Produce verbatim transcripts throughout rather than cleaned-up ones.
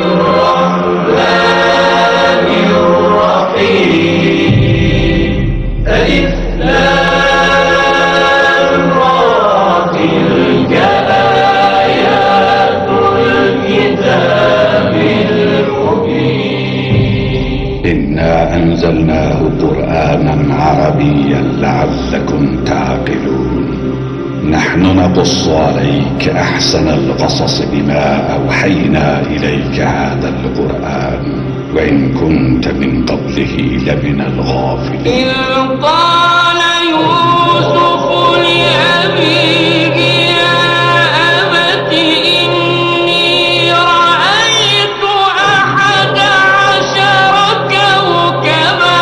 الرحمن الرحيم. ألف لام را. تلك آيات الكتاب المبين. إنا أنزلناه قرآنا عربيا لعلكم تعقلون. نحن نقص عليك أحسن القصص بما أوحينا إليك هذا القرآن وإن كنت من قبله لمن الغافلين. إذ قال يوسف لأبيه يا أبت إني رأيت أحد عشر كوكبا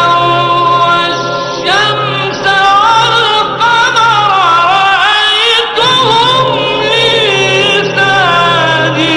والشمس والقمر رأيتهم لي ساجدين.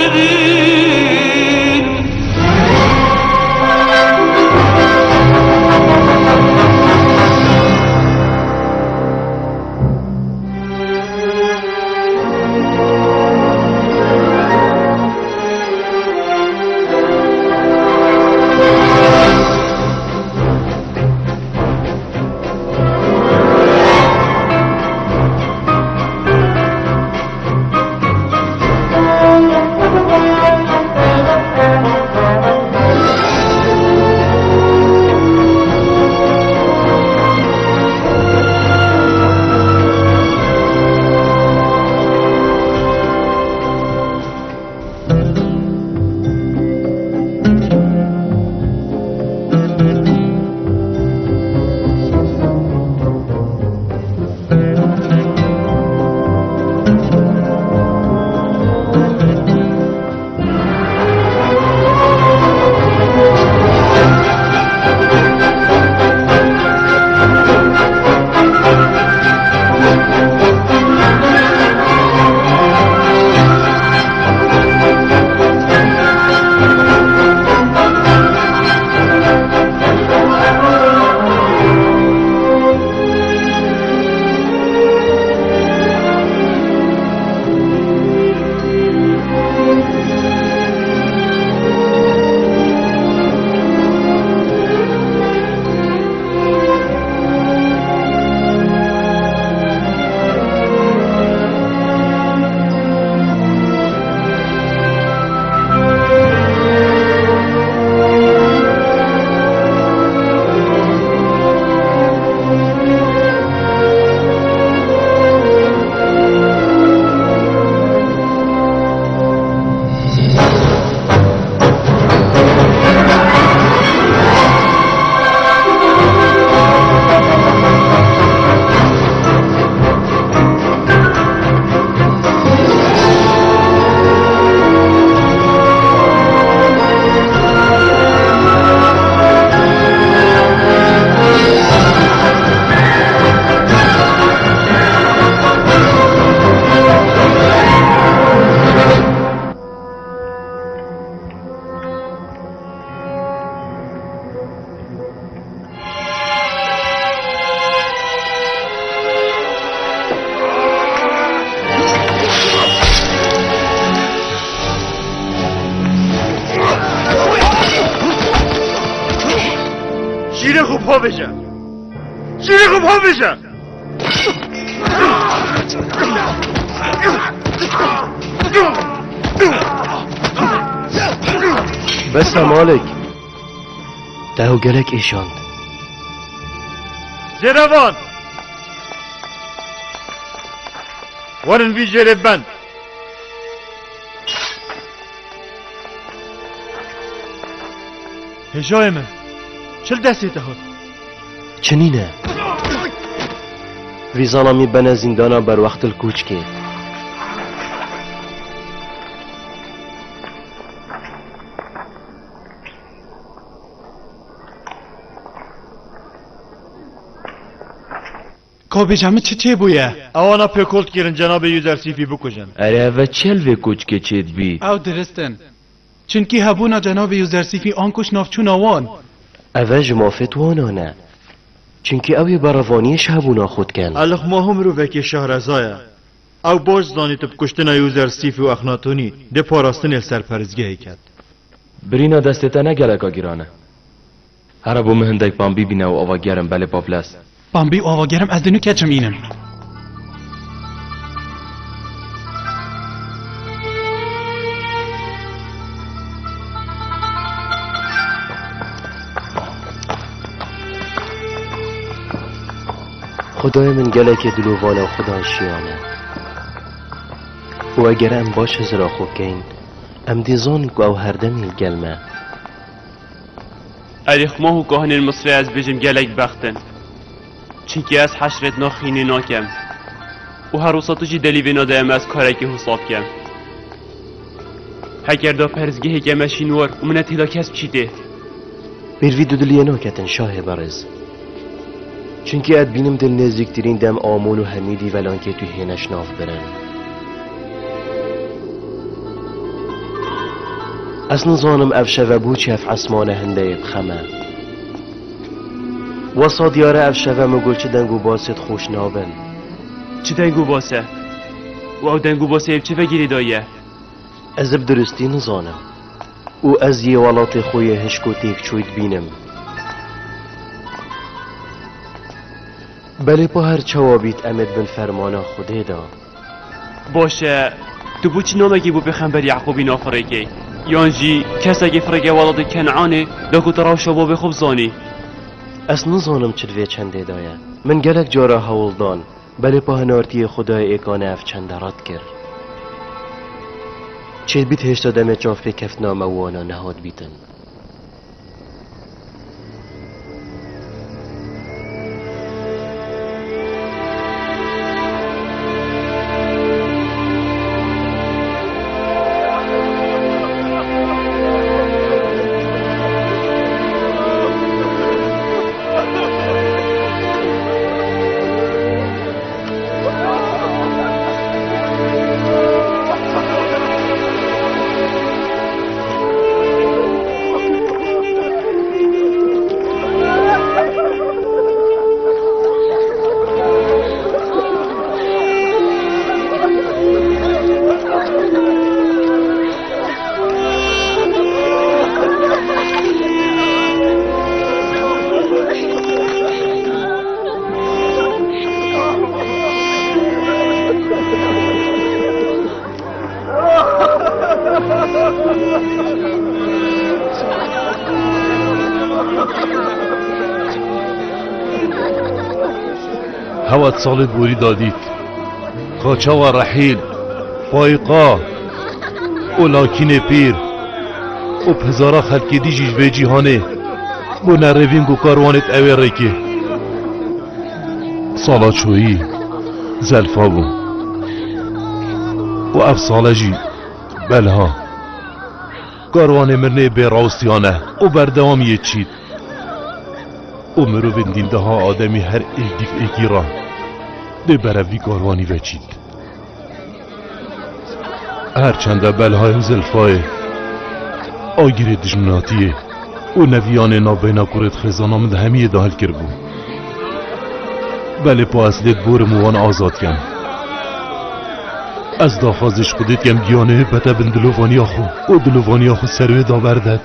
Şîrê xwe bavêje! Şîrê xwe bavêje! Bes e Malik. Te ew gelek êşand. Zêdevan! Werin vî jêrê bend. Hêjayê min, çi li destê te hat? Çi nîne? Vî zalamî bene zîndana berwextil kûçkê. Ka bêje min çi çêbûye? Ewana pêkol dikirin cenabê Yuzersîfî bikujin. Erê, ev e çi li vê koçkê çêdibî? Ew dirist in. Çimkî hebûna cenabê Yuzersîfî ankuş navçûna wan. Ev e ji mafê wan e. Çimkî ew ê berevaniyê ji hebûna xwe dikin. Elixma hû mirovekî şehreza ye. Ew baş zanî tu bi kuştina Yuzersîfî û Exnatonî dê parastinê li ser peristgehê ket. Birîna destê te ne geleka giran e. Here bo min hindek pambî bîne û ava gerim, belê pavlez. Pambî û ava gerim, ez dê nû keçim înim. Xwedayê min gelekê dilovan e û xudan şiyan e. Û eger em baş hizra xwe keyn, em dê zanin ku ew herdemî li gel me. Erê, xwema û kahinên Misrê ez bêjim gelek bext in. Çimkî ez heşrêt naxînê nakem. Û her wisa tu jî delî vê nadayê me ez karekî hûsab kem. Heker da peristgehêke me şîn war û min ne têda kes biçîtê. Pêrvî dudiliyê naketin şahê berêz. Çimkî ez dibînim dê li nêzîktirîn dem Amon û hemî dîvelankê tu hêne ji nav birin. Ez nizanim ev şeve bo çi ev esmane hindeyê bi xem e. Wesa diyar e ev şeve min got çi deng û basêt xweş nabin. Çi deng û bas e? Û ew deng û basê bi çi ve girêdayî ye? Ez bi duristî nizanim. Û ez yê welatê xwe yê hişk û têkçûyî dibînim. Belê pa her çawa bît em ê di bin fermana Xwedê de. Baş e, tu bo çi namekî bo pêxember Yaqûbî nafirêkey? Yan jî kesekî firêke welatê Kenanê da ku tu rewşa babê xwe bizanî? Ez nizanim çi di vê çendê de ye. Min gelek cara hewl dan, belê pa hinartiyê Xwedayê êkane ev çende red kir. Çêdibît hêşta demê çavpêkeftina me wana nehat bîtin. Hewa salê borî da dît. Ka çawa Rehîl, Fayîqa û Lakînê pîr û bi hezara xelkê dî jî ji vê cîhanê bûne rêvîn ku karwanêt ewê rêkê. Sala çoyî Zelfa bû. Û ev sale jî Belha. Karwanê mirinê bê rawestiyane û berdewam yê çît. Û mirovên dîndeha ademî her êk dîv êkî re dê berev vî karwanî ve çît. Her çende Belhayê û Zelfayê agirê dijminatiyê û neviyanê navbeyna kurêt xêzana min di hemiyê de hilkiribû. Belê pa ez lê diborim û wan azad kem. Ez daxwazê ji Xwedê dikem giyanê wê bete bin dilovaniya xwe û dilovaniya xwe ser wê de berde.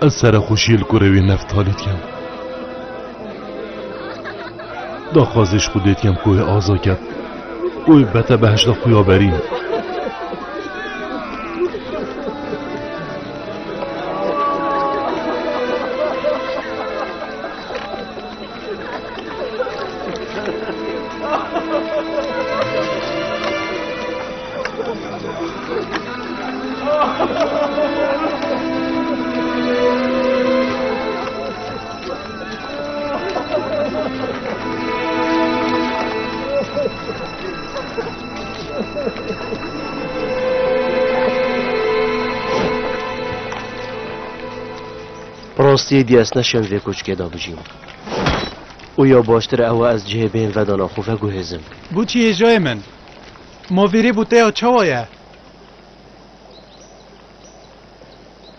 Ez serexweşiyê li kurê wê Neftalî dikem. Daxwazê ji Xwedê dikem ku wê aza ket û wê bete behişta xwe ya berîn. Bi rastiyê dî ez neşêm vê koçkê de bijîm. Û ya baştir ew e ez cihê bêhn vedana xwe veguhêzim. Bo çi hêjayê min? Ma vêrê bo te ya çawa ye?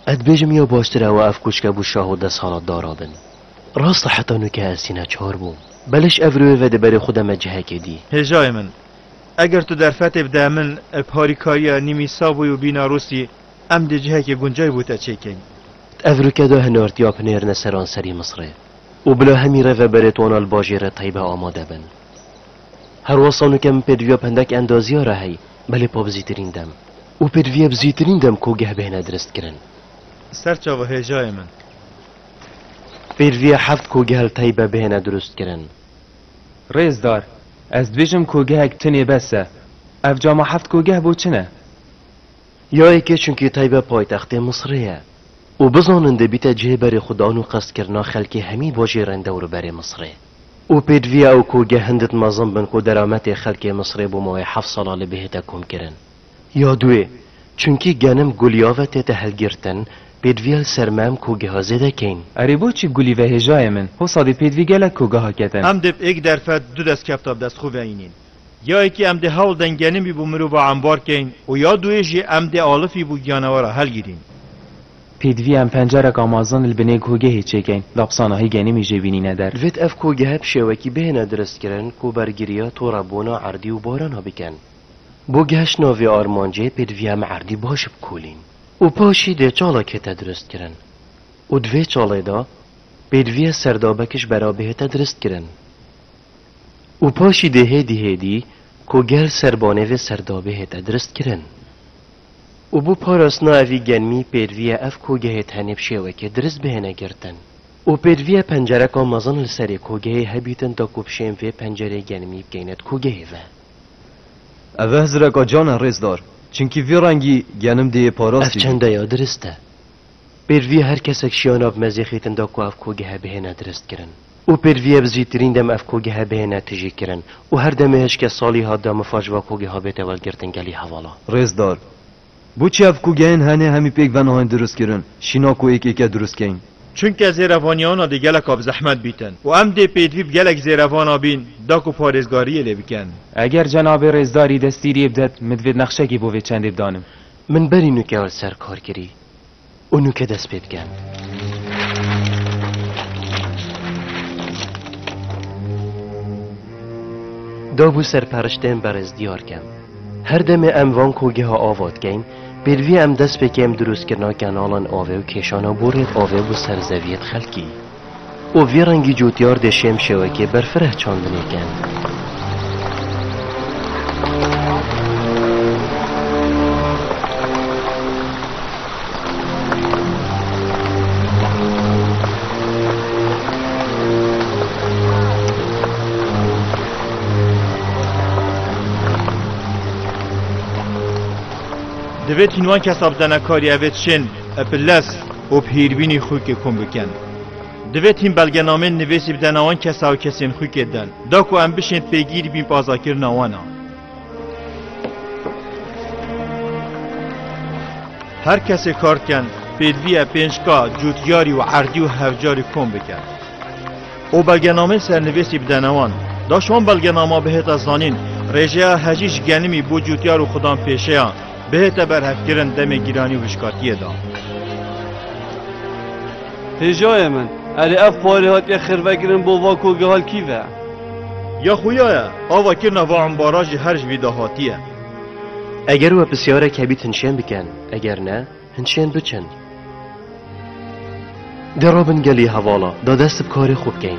Ez dibêjim ya baştir ew e ev koçke bo şah û dest halatdara bin. Rast e heta nûke ez sîneçar bûm. Belê ji ev rûyê ve dê berê xwe deme cihekê dî. Hêjayê min, eger tu derfetê bide min, bi harîkariya Nîmîsabûyî û Bînarûsî, Em dê cihekê guncay bo te çêkeyn. Ev rûke da hinartiya binêrine seranserî Misrê û bila hemî rêveberê wana li bajêre Teybe amade bin. Her wesa nûke min pêdiviya bi hindek endaziya re hey, belê pa bi zîtirîn dem. Û pêdiviya bi zîtirîn dem kogeh bihêne diristkirin. Ser çava hêjayê min. Pêdiviya heft kogeh li Teybe bihêne dirustkirin. Rêzdar, ez dibêjim kogehek tinê bes e. Ev cama heft kogeh bo çi ne? Ya yekê çunkî Teybe paytextê Misrê ye. Û bizanin dê bîte cihê berê xwe dan û qestkirina xelkê hemî bajêrên dewruberê Misrê. Û pêdiviya ew kogeh hindit mezin bin ku derametê xelkê Misrê bo mawê heft sala li bihête komkirin. Ya duê, çunkî genim gulî ave tête hilgirtin, pêdiviya li ser me em kogeha zêde keyn. Erê boçî gulî ve hêjayê min, hosa dê pêdivî gelek kogeha ketin. Em dê bi êk derfet du destkefta bi dest xwe ve înîn. Ya yekî em dê hewl den genimî bo mirova embar keyn û ya duê jî em dê alifî bo giyanewera helgirîn. Pêdivî em pencereka mezin li binê kogehê çêkeyn, da bi sanahî genimî jê bînîne der. Divêt ev kogehe bi şêwekî bihêne diristkirin ku bergiriya torebûna erdî û barana bikin. Bo gehiştina vê armancê pêdiviya em erdî baş bikolîn. Û paşî dê çalek hête diristkirin. Û di vê çalê de pêdiviya serdabek ji bera bihête diristkirin. Û paşî dê hêdî hêdî kogeh li ser banê vê serdabê hête diristkirin. Û bo parastina evî genimî pêdiviya ev kogehê tenê bi şêwekê dirist bihêne girtin. Û pêdiviya pencereka mezin li serê kogehê hebîtin da ku bi şên vê pencerê genimî bikeyne di kogehê ve. Ev hizireka can e rêzdar. Çunkî vî rengî genim dê yê parastî bî. Ev çende ya dirist e. Pêdivî her kesek şiyana bi mezêxîtin da ku ev kogehe bihêne diristkirin. Û pêdivî ye bi zîtirîn dem ev kogehe bihêne tijîkirin. Û her demê hişke salî hat da mifa ji va kogeha bête wergirtin gelî hevala. Rêzdar. Boçi ev kogehên henê hemî pêk ve nahên dirustkirin, şîna ku êk êke dirust keyn? Çunke zêrevaniya wana dê geleka bi zehmet bîtin û em dê pêdivî bi gelek zêrevana bîn da ku parêzgariyê lê bikin. Eger cenabê rêzdarî destîriyê bidet, min divêt nexşekî bo vê çendê bidanim. Min berî nûke li ser kar kirî û nûke dest pê dikin. Da bû serperiştên berêz diyar kem. Her demê em van kogeha ava dikeyn, pêdivî em dest pê kem dirustkirina kenalan avê û kêşana borêt avê bo ser zeviyêt xelkî. Û vî rengî cotyar dê şêm şewekê berfireh çandinê ken. Divêt hîn wan kesa bi denekarî evêt şên, epilles û bi hîrbînî xûkê kom bikin. Divêt hîn belgenamên nivêsî bidene wan kesa û kesên xûkê den, da ku em bişên pêgîr bîn bi azakirina wan a. Her kesê kar diken, pêdivî ye pênc ka, cutyarî û erdî û hevcarî kom biken. Û belgenamên sernivêsî bidene wan. Da ji wan belgenama bihête zanîn, rêjeya hejî ji genimî bo cutyar û xudan pêşeya, bihête berhevkirin demê giranî û hişkatiyê de. Hêjayê min, erê ev parê hatiye xirvekirin bo va kogeha li kî ve? Ya xuya ye, ava kirina va embara jî her ji vî de hatiye. Eger we pisyarek hebît hin şên bikin, eger ne, hin şên biçin. Dê rabin gelî hevala, da dest bi karê xwe bikeyn.